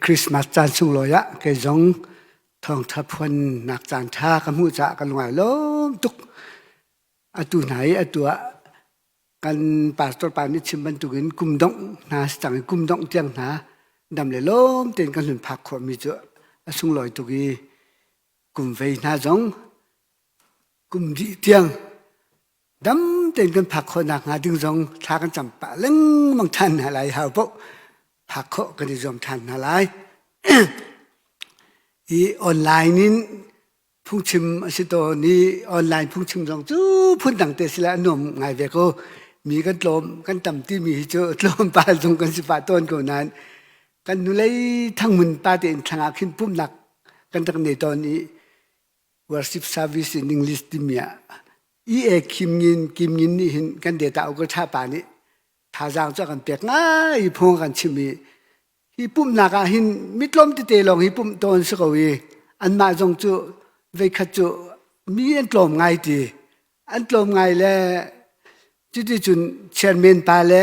Christmas caan sunglawi ah kei zong thawngṭha phuannak caan ṭha ka hmuh caah ka lung ai lawm tuk. Atu hna i atu ah kan pastor pa nih chim bantukin kum dongh hna si cang i kum dongh tiang hna dam le lawm tein kan hun phak khawhmi cu a sunglawi tuk i kum vei hna zong kum dih tiang dam tein kan phak khawh nakhnga ding zong thla kan cam pah lengmang ṭhan hna lai hau paoh phak khawh kan i zuam ṭhan hna lai. I online in phungchim a si tawn i online phungchim zong cu phundang te si le a nuam ngai ve ko. Mi kan tlawm kan tam timi hi cu tlawmpal zong kan si pah tawn ko nain kan hnulei thangmun pa tein thlang ah khin pumhnak kan rak nei tawn i worship service in English timi ah EA Kim Ngin Kim Ngin nih hin kan data uka tha pa nih thazaang cu a kan pek ngai i phung a kan chimh i hi pumhnak ah hin mitlawm tete lawng hi pumh tawn si ko i anmah zong cu veikhat cu mi an tlawm ngai ti an tlawm ngai le cuti cun chairman pa le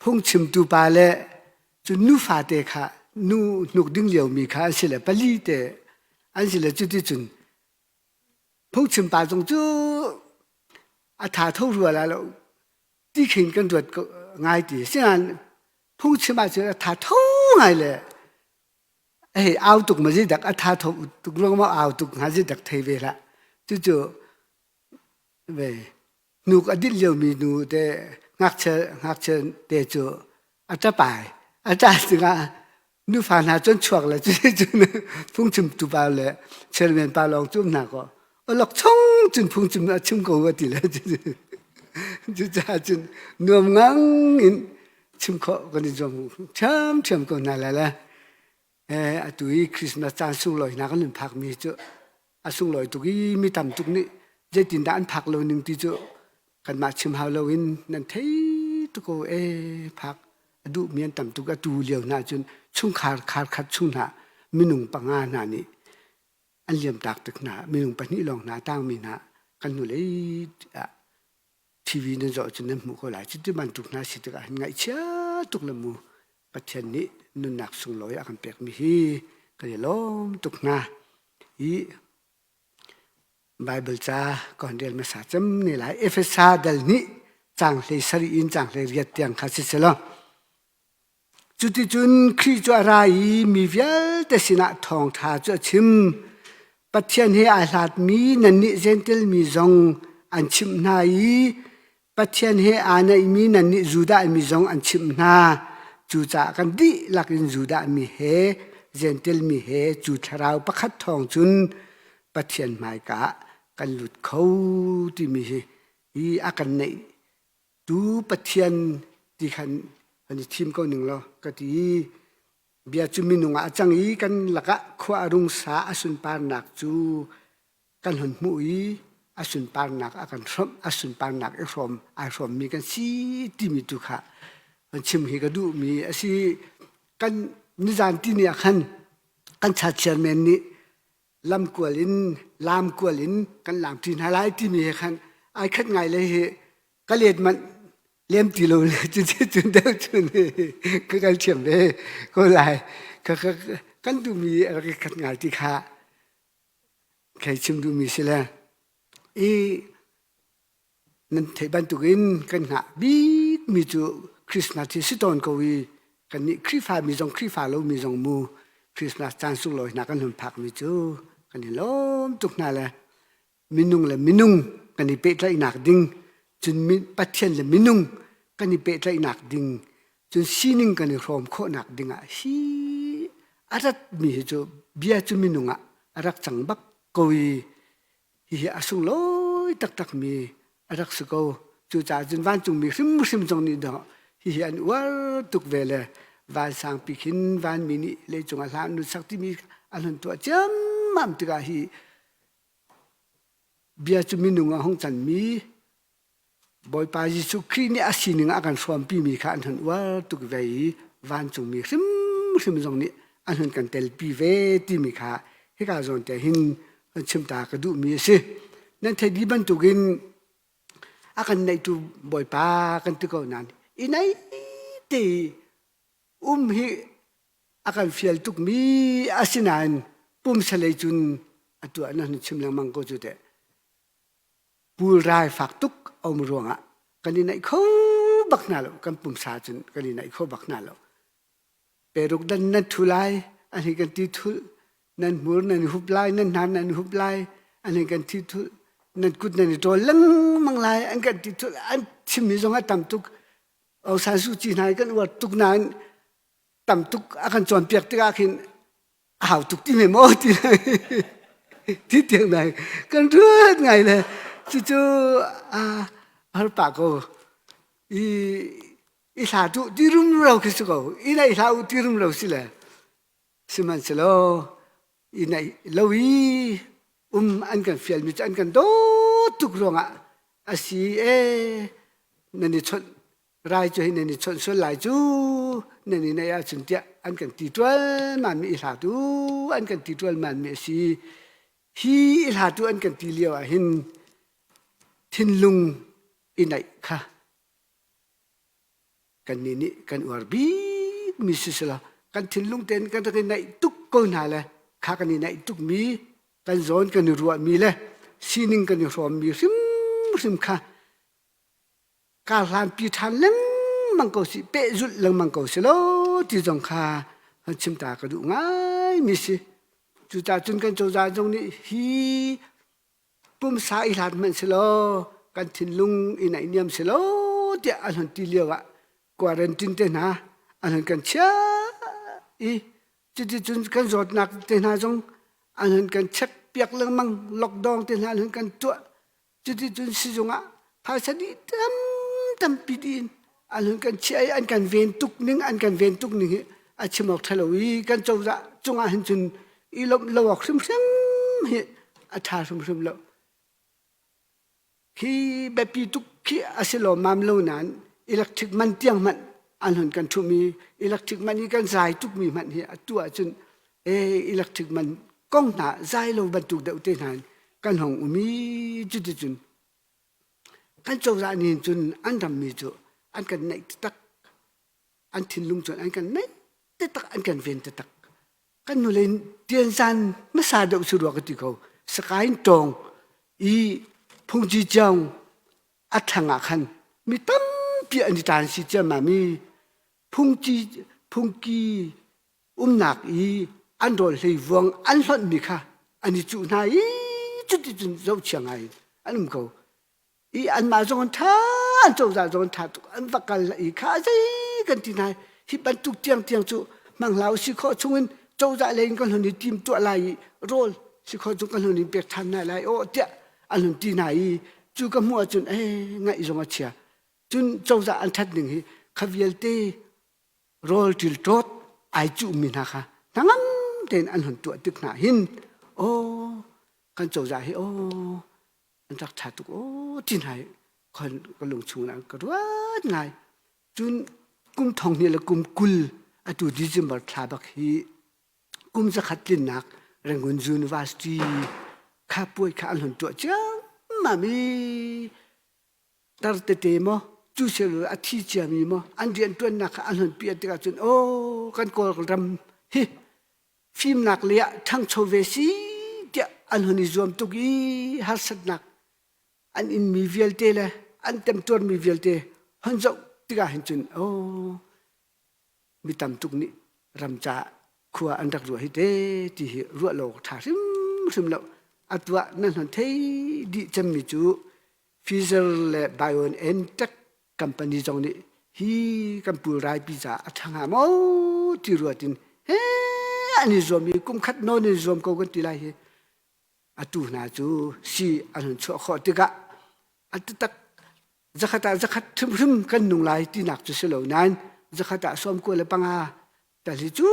phungchimtu pa le cun nufa te kha nu hnuk ding liomi kha an si le pali te an si le cuti cun phungchim pa zong cu a tha tho rua la lo ti khin kan ruat ngai ti sinain phungchim ahcun a tha tho ngai le hei au tuk ma dak a tha tho tuk ruang ma au tuk hnga dak thei ve hlah cucu ve hnuk a dinh liomi nu te ngakchia ngakchia te cu a ṭapai a ṭah tikah nufa hna cun chuak le cuticun phungchimtu pa le chairman pa lawng cu um hna kaw awlok chung cun phungchim a chim ko a ti le cucaah cun nuam ngang in chim khawh kan i zuam ṭhiamṭhiam ko hna lai le atu i Christmas caan sunglawi hna kan hun phakmi cu a sunglawi tuk i mi tam tuk nih zeitindah an phak lo ning ti cu kanmah chim hau loin nan thei tuk ko e phak a duhmi an tam tuk atu lio hna cun chungkhar khar khat chung hna minung panga hna nih an liam tak tik hna minung pahnih lawng hna tangmi hna kan hnulei ah TV nan zoh cun nan hmuh ko lai. Cuti bantuk hna si tikah hin ngaihchia tuk le mu Pathian nih nunnak sunglawi a kan pekmi hi kan i lawm tuk hna. Hi Bible ca kan rel hmasa cem ne lai. Efesa dal hnih cang hlei sarih in cang hlei riat tiang kha si selaw. Cuticun Khrih cu a ra i mi vialte sinah thawngṭha cu a chim. Pathian he aa hlatmi nannih Jentail mi zong an chimh hna i Pathian he aa naihmi nannih Judah mi zong an chimh hna. Cucaah kan dihlak in Judah mi he Jentail mi he cu thlarau pakhat thawng cun Pathian hmaika ah kan lut kho timi hi hi a kan neih Tu Pathian ti khan an i thim ko ning law ka ti. Bia cu minung ah a cang i kan lakah khua a rung sa a sunparnak cu kan hun hmuh i a sunparnak a kan hrawmh a sunparnak i hrawm ai hrawmmi kan si timi tu kha kan chim hi ka duhmi a si. Kan nizan tini ah khan kan cha chairman nih lamkual in lamkual in kan lamṭi hna lai timi he khan ai khat ngai le hi ka let manh lem ti lo le cuti cun deuh cun ka kal thiam ve ko lai ka kan duhmi a rak i khat ngai ti kha khei chim duhmi si le i Nan theih bantukin kan hngah bikmi cu Christmas hi si tawn ko i kannih Khrihfa mi zong Khrihfa lomi zong mu Christmas caan sunglawi hna kan hun phakmi cu kan i lawm tuk hna le minung le minung kan i pehtlaihnak ding cun Pathian le minung kan i pehtlaihnak ding cun sining kan i hrawm khawhnak ding ah hi a ratmi hi cu bia cu minung ah a rak cang bak ko i Hihi a sunglawi taktakmi a rak si ko. Cucaah cun vancungmi hrimhrim zong nih dawh hihi an uar tuk ve le vansangpi khin vanmi nih leicung ah hla an nun sak timi an hun tuah ciammam tikah hi bia cu minung ah hung canmi Bawipa Jesuh Khrih nih a sining a kan hrawmpimi kha an hun uar tuk ve i vancungmi hrimhrim zong nih an hun kan telpi ve timi kha hika zawn te hin kan chim ta ka duhmi a si. Nan theih dih bantukin a kan neihtu Bawipa kan ti ko nain i nei te um hi A kan fial tukmi asinain pumsalei cun a tuah na chim lengmang ko cu teh. Pulrai fak tuk a um ruangah kan i naih kho bak hna lo. Kan pumsa cun kan i naih kho bak hna lo. Peruk dan nan thu lai, an hi kan ti thulh. Nan hmur nan i hup lai, nan hnar nan i hup lai, an hi kan ti thulh. Nan kut nan i ṭawl lengmang lai, an kan ti thulh. An chimmi zong a tam tuk. Aung San Suu Kyi hna hi kan uar tuk nain tam tuk a kan cawnpiak tikah khin a hau tuk ti me maw ti ti tiang nai kan ruat ngai le cucu a har pah ko i i hla tu ti rumro khi si ko i nei hla u ti rumro si le sihmanhsehlaw i nei lo i um an kan fialmi cu an kan dawt tuk ruangah a si e nan i chawnh rai cu hi nan i chawnh sual lai cu nan i neih ahcun tiah an kan ti ṭualmal mi i hlatu an kan ti ṭualmal mi a si. Hi i hlatu an kan ti lio ah hin thinlung i naih kha kannih nih kan uar bik mi si selaw kan thinlung tein kan rak i naih tuk ko hna le kha kan i naih tuk mi kan zawn kan i ruah mi le sining kan i hrawm mi hrimhrim kha Kar hlanpi ṭhan lengmang ko sih, pehzulh lengmang ko si law ti zong kha hon chim ta ka duh ngaimi si. Cucaah cun kan cozah zong nih hi pumsa i hlat hmanh si law kan thinlung i naihniam si law tiah an hon ti lio ah quarantine te hna an hon kan chiah i cuticun kan zawtnak te hna zong an hon kan check piak lengmang lockdown te hna an hon kan tuah Cuticun sizung ah phaisa dih tam tampi dih in an hun kan chiah i an kan ven tuk ning an kan ven tuk ning hi a chim awk ṭha lo i kan cozah cungah hin cun i lawmh lo awk hrimhrim hi a ṭha hrimhrim lo. Khi biapi tuk khi a si lawmmam lo nain electric man tiang hmanh an hun kan ṭhumh i electric man i kan zai tukmi hmanh hi atu ahcun ee electric man kong hna zai lo bantuk deuh te hna in kan hong um i cuticun kan cozah nih cun an rammi cu an kan naih taktak an thinlung cun an kan naih taktak an kan ven taktak kan nule tianzan hmasa deuh si rua ka ti ko sakain tawng i phungci ciang a thlang ah khan mi tampi an i tan si ciammam i phungci phungki umnak i an rawl hlei vuang an hlonhmi kha an i cuh hna i cuticun zohchia ngai an um ko i anmah zong an ṭha an cozah zong an ṭha tuk an va kal i kha zei kan ti hna hi bantuk tiangtiang cu hmang hlah si khawh chungin cozah lei in kan hun i tim tuah lai i rawl si khawh chung kan hun in pek ṭhan hna lai aw tiah an hun ti hna i cu ka hmuh ahcun eh ngaih zong a chia cun cozah an ṭhat ning hi kha vialte rawl ṭilṭawt ai cuhmi hna kha hnangam tein an hun tuah tik hna hin aw kan cozah hi aw an rak ṭha tuk aw ti hna hi ka lung chung ah ka ruat ngai cun kum thong hnih le kum 20 atu December thla bak hi kum zakhat tlinnak Rangoon University kha puai kha an hun tuah ciammam i tar tete maw cu sel a thi ciami maw an rianṭuannak kha an hun piah tikah cun aw kan Kawlram hi fimnak lei ah ṭhangcho ve si tiah an hun i zuam tuk i harsatnak an inmi vialte le an temtuarmi vialte hon zoh tikah hin cun aw mi tam tuk nih ram caah khua an rak ruah hi te ti hi ruah lo ṭha hrimhrim lo. Atu ah nan hon thei dih cemmi cu Pfizer le BioNTech company zong nih hi kan pulraipi caah a ṭha hnga maw ti ruat in he an i zuam i kum khat nawn in zuam ko kan ti lai hi. Atu hna cu si an hun chuah khawh tikah a taktak zakhat ah zakhat hrimhrim kan nung lai tinak cu si lo nain zakhat ah 95 tal hi cu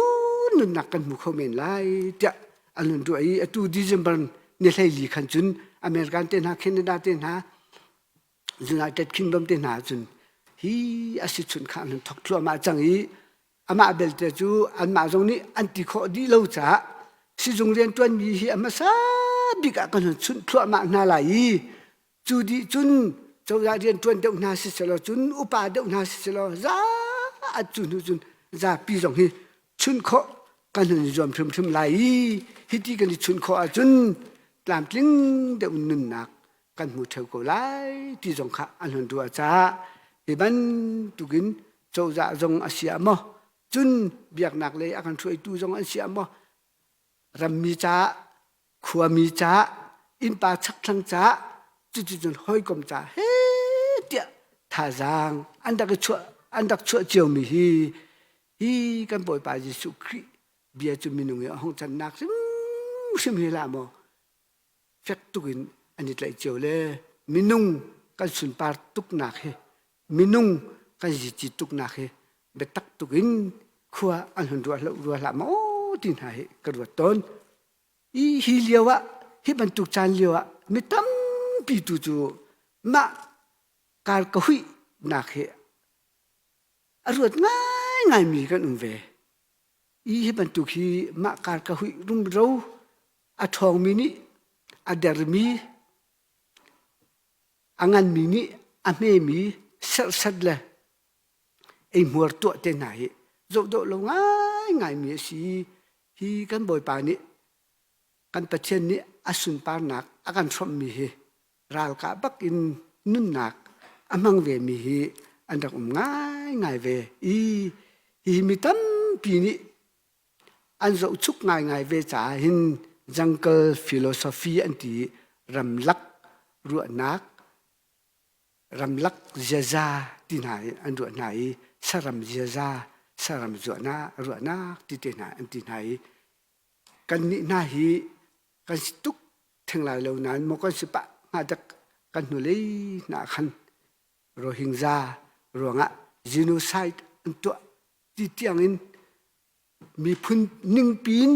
nunnak kan hmu kho men lai tiah an hun ruah i atu December ni 14 khan cun American te hna Canada te hna United Kingdom te hna cun hi a si chun kha an hun thok thluahmah cang i amah belte cu anmah zong nih an ti khawh dih lo caah sizung rianṭuanmi hi a hmasa bik ah kan hun chunh thluahmah hna lai i cu dih cun cozah rianṭuan deuh hna si selaw cun upa deuh hna si selaw za at cu hnu cun zapi zong hi chunh khawh. kan hun i zuam hrimhrim lai i hiti kan i chunh khawh ahcun tlamtling deuh in nunnak kan hmu ṭheo ko lai ti zong kha an hun ruah caah hi bantukin cozah zong a si ah maw cun biaknak lei a kan hruaitu zong an si ah maw rammi caah khuami caah innpa chakthlang caah cuticun hawikom caah he tiah thazaang an rak i chuah an rak chuah ciomi hi hi kan Bawipa Jesuh Khrih bia cu minung i a hung cannak hrimhrim hi hlah maw fek tuk in an i tlaih cio le minung kan sunpar tuknak hi minung kan zici tuknak hi biatak tuk in khua an hun ruah hlah rua hlah maw ti hna hi ka ruat tawn. I hi lio ah hi bantuk caan lio ah mi tampi tu cu mah kar ka huih nak hi a ruat ngaingai mi kan um ve. I hi bantuk hi mah kar ka huih rumro a ṭhawngmi nih a dermi a nganmi nih a hmemi serhsat le eihmuar tuah te hna hi zohdawh lo ngaingaimi a si. Hi kan Bawipa nih kan Pathian nih a sunparnak a kan hrawmhmi hi ralkah bak in nunnak a hmang vemi hi an rak um ngaingai ve i hi mi tampi nih an zohchuk ngaingai ve caah hin jungle philosophy an ti i ramlak ruahnak ramlak ziaza ti hna in an ruah hna i saram ziaza saram zuahnak ruahnak ti te hna an ti hna i kannih hna hi kan si tuk theng lai lo nain maw kan si pah hnga dek kan hnulei hna khan Rohingya ruangah genocide an tuah ti tiangin miphun ningpi in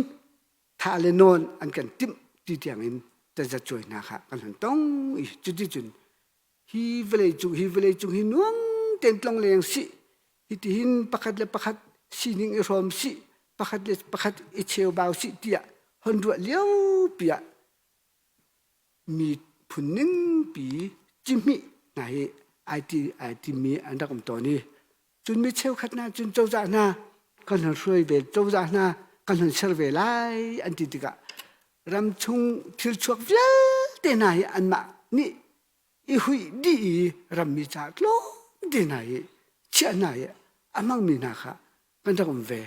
thah le nawn an kan timh ti tiangin tazacuai hna kha kan hon tong i cuticun hi vawlei cung hi vawlei cung hi nuam tein tlong leng sih hitihin pakhat le pakhat sining i hrawm sih pakhat le pakhat i cheubau sih tiah hon ruah lio pi ah miphun ningpi cihmih hna hi ai ti ai timi an rak um tawn i Cun mi cheukhat hna cun cozah hna kan hon hruai ve, cozah hna kan hon ser ve lai an ti tikah ramchung thilchuak vialte hna hi anmah nih i huih dih i rammi caah tlawmte hna hi chiah hna hi a hmangmi hna kha kan rak um ve.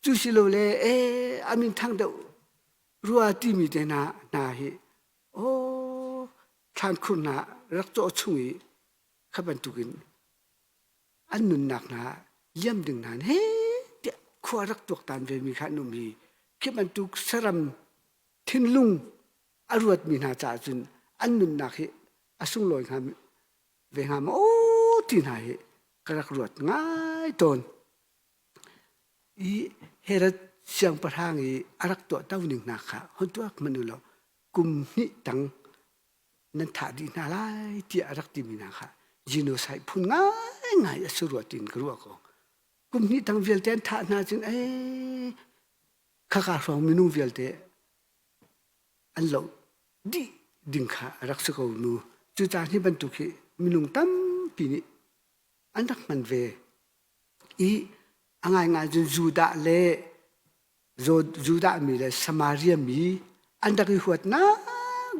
Cu silole ee a min thang deuh rua timi te hna hna hi aw thlankhur hna rak cawh chung i kha bantukin an nunnak hna liam ding hna he tiah khua rak tuaktan vemi kha an um i khi bantuk saram thinlung a ruatmi hna caah cun an nunnak hi a sunglawi hnga ve hnga maw ti hna hi ka rak ruat ngai tawn. I Herod siangpahrang i a rak tuahto ning hna kha hon tuak hmanh u law kum hnih tang nan thah dih hna lai tiah a rak timi hna kha genocide phun ngaingai a si rua tiin ka ruah ko. Kum hnih tang vialte an thah hna cun ee khaka hrawng minung vialte an loh dih ding kha a rak si ko nu. Cucaah hi bantuk hi minung tampi nih an rak hman ve i a ngaingai cun Judah le Judah mi le Samaria mi an rak i huatnak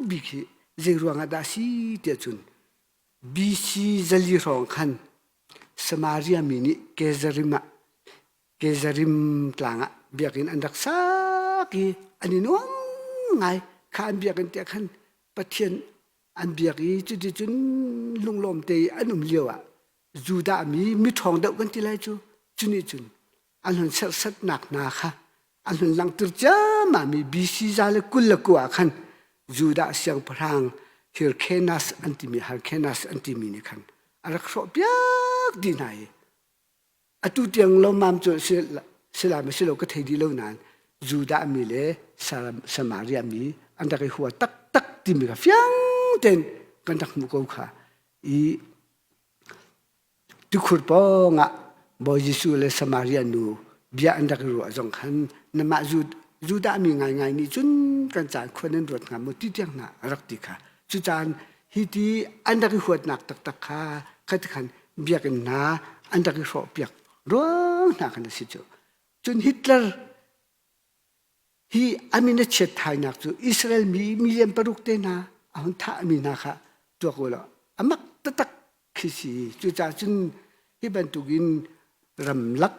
bik hi zei ruangah dah a si tiah cun BC zali hrawng khan Samaria mi nih Kezarim ah Kezarim tlang ah biakinn an rak sak i an i nuam ngai. Kha an biakinn te khan Pathian an biak i cuticun lunglawm te i an um lio ah Judah mi miṭhawng deuh kan ti lai cu cu nih cun an hun serhsatnak hna kha an hun langhter ciammahmi BC 129 ah khan Judah siangpahrang Hyrcanus an timi Hyrcanus an timi nih khan a rak hrawhpiak dih hna i atu tiang lomam cu sila ma silo ka thei dih lo nain Judah mi le Samaria mi an rak i hua taktak timi kha fiang tein kan rak hmuh ko kha i Tikhur pawngah Bawi Jesuh le Samaria nu bia an rak i ruah zong khan namah Judah mi ngaingai nih cun kan caan khua nan ruat hnga maw ti tiang hna a rak ti kha. Cucaan hi ti an rak i huatnak taktak kha khati khan biakinn hna an rak i hrawhpiak ruang hna khan a si cu. Cun Hitler. Hi a min a chiat thainak cu Israel mi million paruk te hna a hun thahmi hna kha tuak u law a mak taktak khi si. Cucaah cun hi bantukin ramlak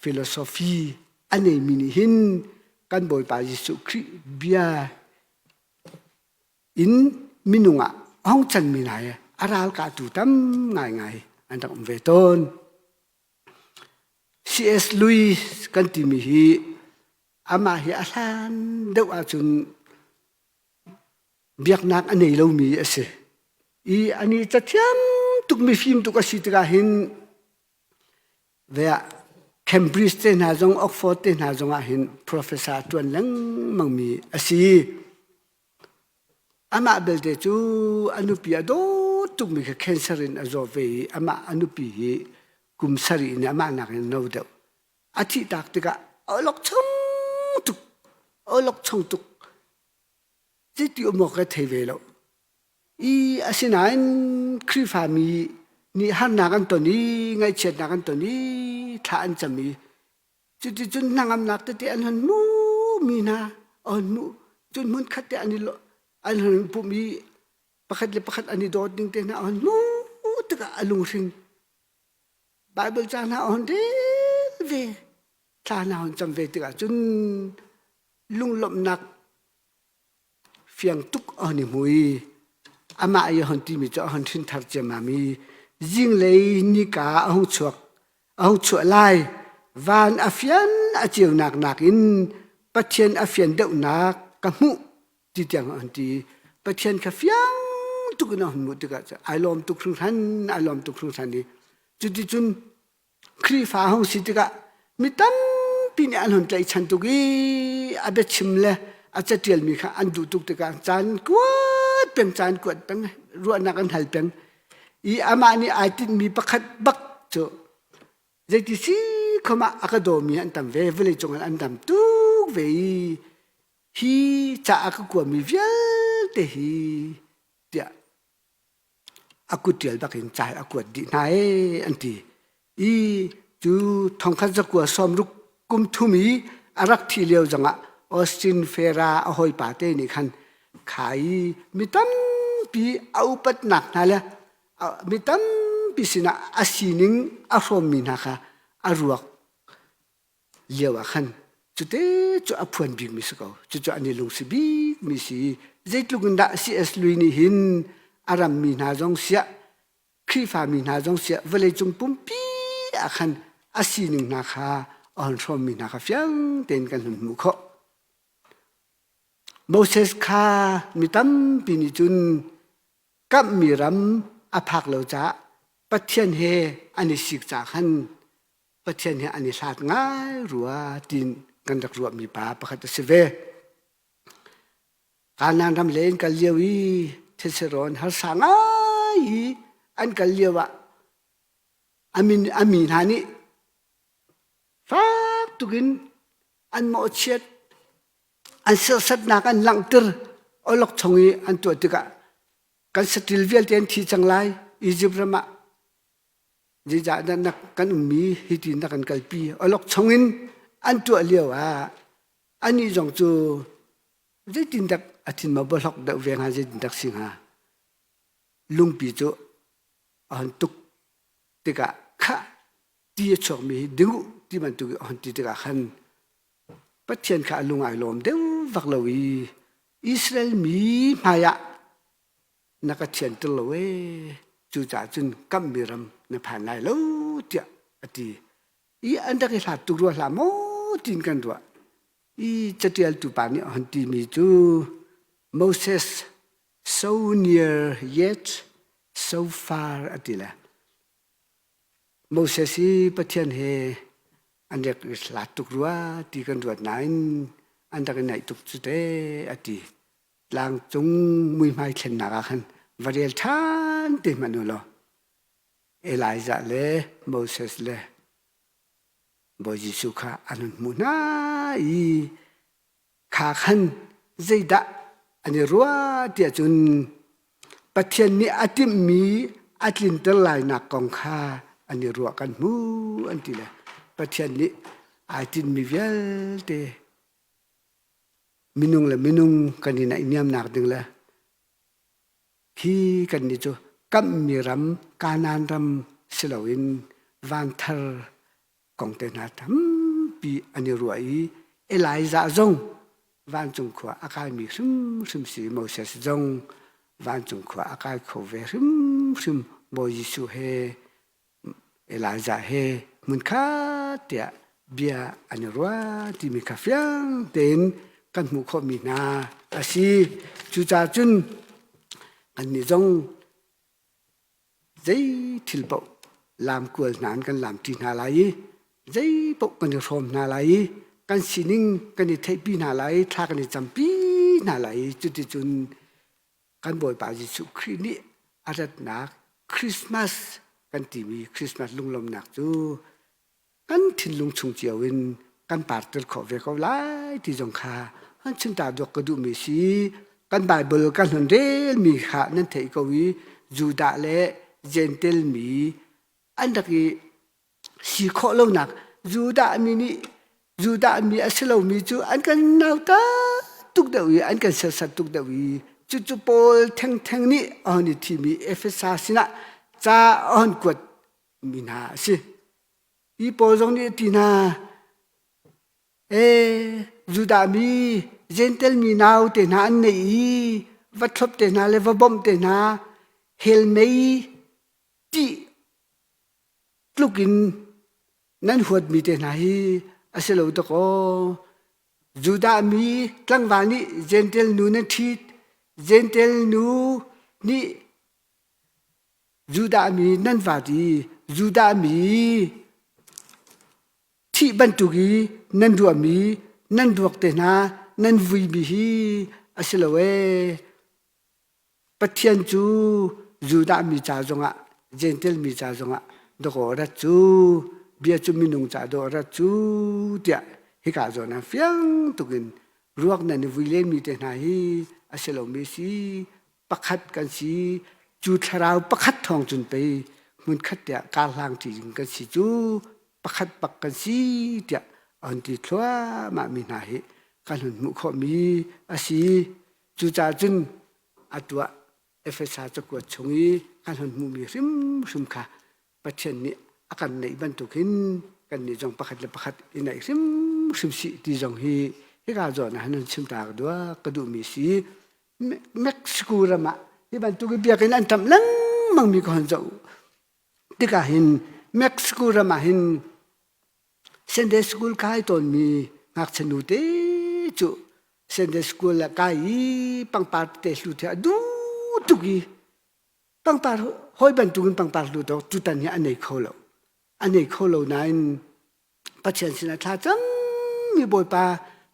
philosophy a neimi nih hin kan Bawipa Jesuh Khrih bia in minung ah a hung canmi hna hi a ralkahtu tam ngaingai an rak um ve tawn. C.S. Lewis kan timi hi amah hi a hlan deuh ahcun biaknak a nei lomi a si. I ani cathiam tuk mifim tuk a si tikah hin ve ah Cambridge te hna zong Oxford te hna zong ah hin professor ṭuan lengmang mi a si. Amah belte cu a nupi a dawt tukmi kha cancer in a zaw ve i amah a nupi hi kum sarih in amah nakin no deuh. A thihtak tikah a awlokchong tuk, a awlokchong tuk. Zeiti um awk ka thei ve lo. I asinain Khrihfami nih harnak an ton i ngaihchiatnak an ton i thla an cam i Cuticun hnangamnak tete an hun hmuhmi hna a hun hmuh. Cun hmunkhat te an i an hun pumh i pakhat le pakhat an i dawt ning te hna a hun hmuh tikah a lunghring. Baibal ca hna a hun rel ve. Thla hna hun cam ve tikah cun lunglawmhnak Fiang tuk a hon i hmu i amah i a hon timi cu a hon hrinthar ciammam i zinglei nika a hung chuak a hung chuah lai van a fian a ceunak nakin Pathian a fian deuhnak ka hmuh ti tiang a hon ti. Pathian kha fiang tuk in a hun hmuh tikah ai lawm tuk hringhran ai lawm tuk hringhran i cuticun Khrihfa hung si tikah mi tampi nih an hun tlaihchan tuk i a biachim le a caṭialmi kha an duh tuk tikah caan kuat peng caan kuat peng ruahnak an hal peng i amah nih ai tinhmi pakhat bak cu zeiti si khom ah a ka dawmi an tam ve vawleicung ah an tam tuk ve i hi ca a ka kuami vialte hi tiah a kut ṭial bakin ca a kuat dih hna ee an ti. I cu thongkhat zakua sawmruk kum thum i a rak thih lio zongah Austin Fera a hawipa te nih khan kha i mi tampi a upatnak hna le mi tampi sinah a sining a hrawmmi hna kha a ruak lio ah khan cute cu a phuan bikmi si ko. Cucu an i lungsi bikmi si. Zeitluk in dah C.S. Lewis nih hin a rammi hna zong siah, Khrihfami hna zong siah, vawleicung pumpi ah khan a sining hna kha a hon hrawmmi hna kha fiang tein kan hun hmuh khawh. Moses kha mi tampi nih cun kamhmi ram a phak lo caah Pathian he an i sik caah khan Pathian he an i hlat ngai rua tiin kan rak ruahmi pa pakhat a si ve. Kanaan ram le in kal lio i theserawn harsa ngai i an kal lio ah a min a mi hna nih fak tukin an mawhchiat an serhsatnak an langhter awlokchong i an tuah tikah kan saṭil vialte an thi cang lai Izipt ram ah Zeicahdah na kan ummi hiti na kan kalpi? Awlokchong in an tuah lio ah anih zong cu zeitindak a thin ma bawhlok deuh ve hnga zeitindak si hnga? Lungpi cu a hon tuk tikah khah ti a chuakmi hi ding u ti bantuk i a hon ti tikah khan Pathian kha a lung ai lawm deuh vak lo i Israel mi hmaiah na ka thianter lo ee cucaah cun kamhmi ram na phan lai lo tiah a ti i an rak i hlat tuk rua hlah maw tiin kan ruah i catialtu pa nih a hon timi cu Moses so near yet so far a ti le Moses hi Pathian he an rak i hlat tuk rua ti kan ruat nain an rak i naih tuk cu te a ti Tlangcung muihmai thlennak ah khan va rel ṭhan te hmanh u law Elijah le Moses le Bawi Jesuh kha an hun hmuh hna i kha khan zeidah an i ruah tiah cun Pathian nih a timhmi a tlinter lainak kong kha an i ruah kan hmu an ti le Pathian nih ai tinhmi vialte. Minung le minung kan i naihniamnak ding le hi kannih cu kamhmi ram Kanaan ram si loin vanthar kong te hna tampi an i ruah i Elijah zong vancung khua a kaimi hrimhrim si Moses zong vancung khua a kai kho ve hrimhrim Bawi Jesuh he Elijah he hmunkhat tiah bia an i ruah timi kha fiang tein kan hmuh khawhmi hna a si. Cucaah cun annih zong zei thil paoh laam kual hna in kan laamṭi hna lai i zei paoh kan i hrawm hna lai i kan sining kan i theihpi hna lai i thla kan i campi hna lai i cuticun kan Bawipa Jesuh Khrih nih a ratnak Christmas kan timi Christmas lunglawmhnak cu kan thinlung chung cio in kan parter khawh ve ko lai ti zong kha han chimta duak ka duhmi si. Kan Bible kan hun relmi kha nan theih ko i Judah le Gentel mi an rak i si khawh lonak Judah mi nih Judah mi a si lomi cu an kan nauta tuk deuh i an kan serhsat tuk deuh i cucu Paul thengtheng nih a hon i thimi Efesa sinah ca a hon kuat mi hna a si. Hi pawl zong nih a ti hna, Ee, Judah mi, Gentel mi nau te hna an neih i va thlop te hna le va bawmh te hna, hell mei tih tluk in nan huatmi te hna hi a si lo dakaw. Judah mi tlangval nih Gentel nu nan ṭhit, Gentel nu nih Judah mi nan vat i Judah mi thih bantuk i nan ruahmi nan ruak te hna nan vuimi hi a si lo ee. Pathian cu Judah mi ca zongah Gentel mi ca zongah dawkaw rat cu bia cu minung ca dawh rat cu tiah hika zawn ah fiang tukin ruak nan i vui lenmi te hna hi a si lomi si pakhat kan si cu thlarau pakhat thawng cun pei hmunkhat tiah karhlang ṭi in kan si cu pakhat bak kan si tiah an ti thluahmah mi hna hi kan hun hmuh khawhmi a si. Cucaah cun atu ah Efesa cakuat chung i kan hun hmuhmi hrimhrim kha Pathian nih a kan neih bantuk hin kannih zong pakhat le pakhat i neih hrimhrim sih ti zong hi hika zawn ah hin chim ta ka duak ka duhmi si. Mexico ram ah hi bantuk i biakinn an ṭamh lengmang mi ka hon zoh tikah hin Mexico ram ah hin Sunday school kai tawnmi ngakchia nu te cu Sunday school ah kai i pangpar te hlu the a duh tuk i pangpar hawi bantukin pangpar hlu to tutan hi a nei kho lo. A nei kho lo nain Pathian sinah thla cammi Bawipa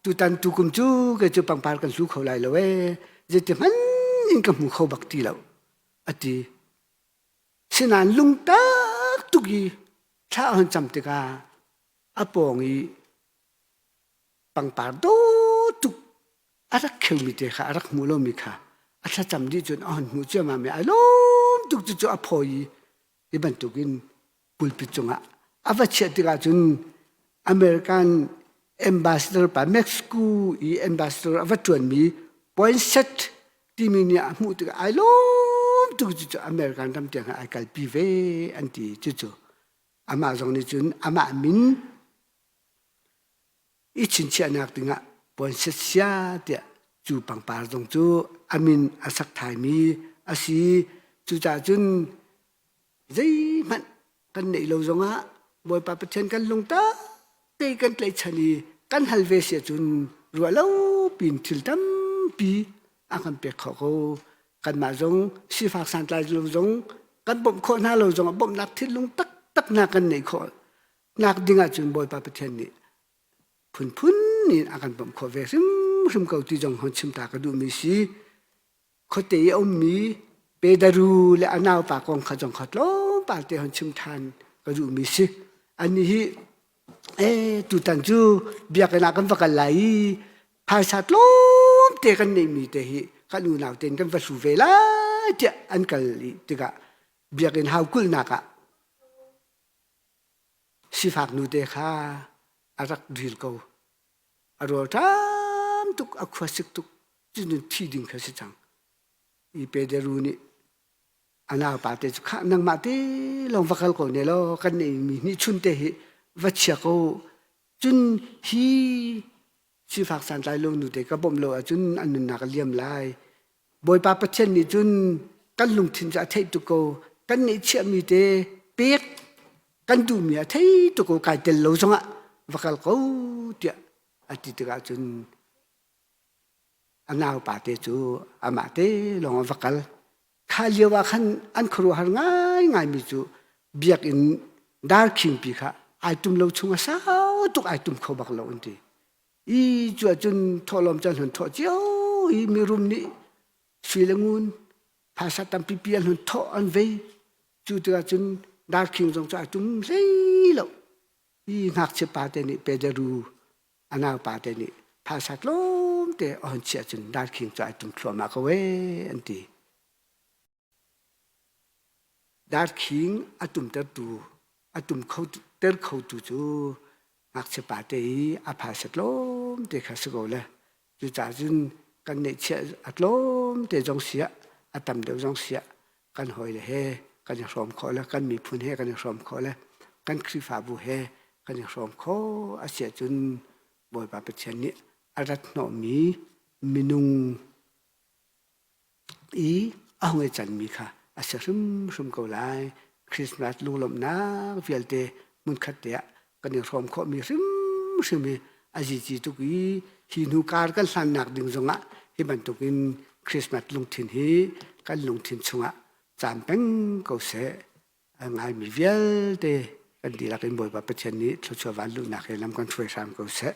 tutan tukum cu kei cu pangpar kan hlu kho lai lo ee zeiti hmanh in ka hmu kho bak ti lo a ti. Sinain lungtak tuk i thla a hon cam tikah a pawng i pangpar dawt tuk a rak kheumi te kha a rak hmuh lomi kha a thlacam dih cun a hon hmuh ciammam i ai lawm tuk cu cu a phawi i hi bantukin pulpit cungah a va chiah tikah cun American ambassador pa Mexico i ambassador a va ṭuanmi Poinsett timi nih a hmuh tikah ai lawm tuk cu cu American ram tiang ai kalpi ve an ti cucu amah zong nih cun amah min i chinchiahnak dingah Poinsett sia tiah cu pangpar zong cu a min a sak thaimi a si cucaah cun zeihmanh kan neih lo zongah Bawipa Pathian kan lungtak te kan tlaihchan i kan hal ve si ahcun ruah lo pin thil tampi a kan pek khawh ko. Kanmah zong sifak santlai lo zong kan bawmh khawh hna lo zongah bawmhnak thinlung taktak hna kan neih khawh nak ding ahcun Bawipa Pathian nih phunphun in a kan bawmh khawh ve hrimhrim ko ti zong hon chim ta ka duhmi si. Khuate i a ummi Pedaru le a naupa kong kha zong kha tlawmpal te hon chim ṭhan ka duhmi si. Annih hi ee tutan cu biakinn ah kan va kal lai i phaisa tlawmte kan neihmi te hi kan unau tein kan va hlu ve lai tiah an kal i tikah biakinn hau kulhnak ah sifak nute kha a rak dil ko. A rawl ṭam. tuk, a khua sik tuk, cucun thi ding kha si cang. I Pederu nih a naupa te cu khah nangmah te lawng va kal ko ne law kan neihmi hnihchun te hi va chia ko cun hi sifak santlai lo nu te ka bawmh lo ahcun an nunnak a liam lai Bawipa Pathian nih cun kan lungthin cu a theih tuk ko kan neihchiahmi te pek kan duhmi a thei tuk ko kai tel lo zongah va kal ko tiah a ti tikah cun a naupa te cu amah te lawng a va kal. Kha lio ah khan an khuaruahhar ngaingaimi cu biakinn darkhingpi kha ai tum lo chung a sau tuk ai tum kho bak lo an ti. I cu ahcun thawhlawm cu an hun thawh cio i mirum nih sui le ngun phaisa tampipi an hun thawh an vei. Cu tikah cun darkhing zong cu ai tum hlei lo. Hi ngakchia pa te nih Pederu a naupa te nih phaisa tlawmte a hon chiah cun darkhing cu ai tum thluahmah ko ee an ti. Darkhing a tumtertu a tum kho ter khotu cu ngakchia pa te i a phaisa tlawmte kha si ko le cucaah cun kan neihchiah a tlawmte zong siah a tam deuh zong siah kan hawile he kan i hrawm khawh le kan miphun he kan i hrawm khawh le kan Khrihfabu he kan i hrawm khawh a si ahcun Bawipa Pathian nih a rat hnawhmi minung i a hung i canmi kha a si hrimhrim ko lai. Christmas lunglawmhnak vialte hmunkhat te ah kan i hrawm khawhmi hrimhrim hi a zici tuk i hi hnu kar kan hlannak ding zongah hi bantukin Christmas lungthin hi kan lungthin chungah caam peng ko seh. A ngaimi vialte kan dihlak in Bawipa Pathian nih thluachuah vanluhnak he lam kan hruai hram ko seh.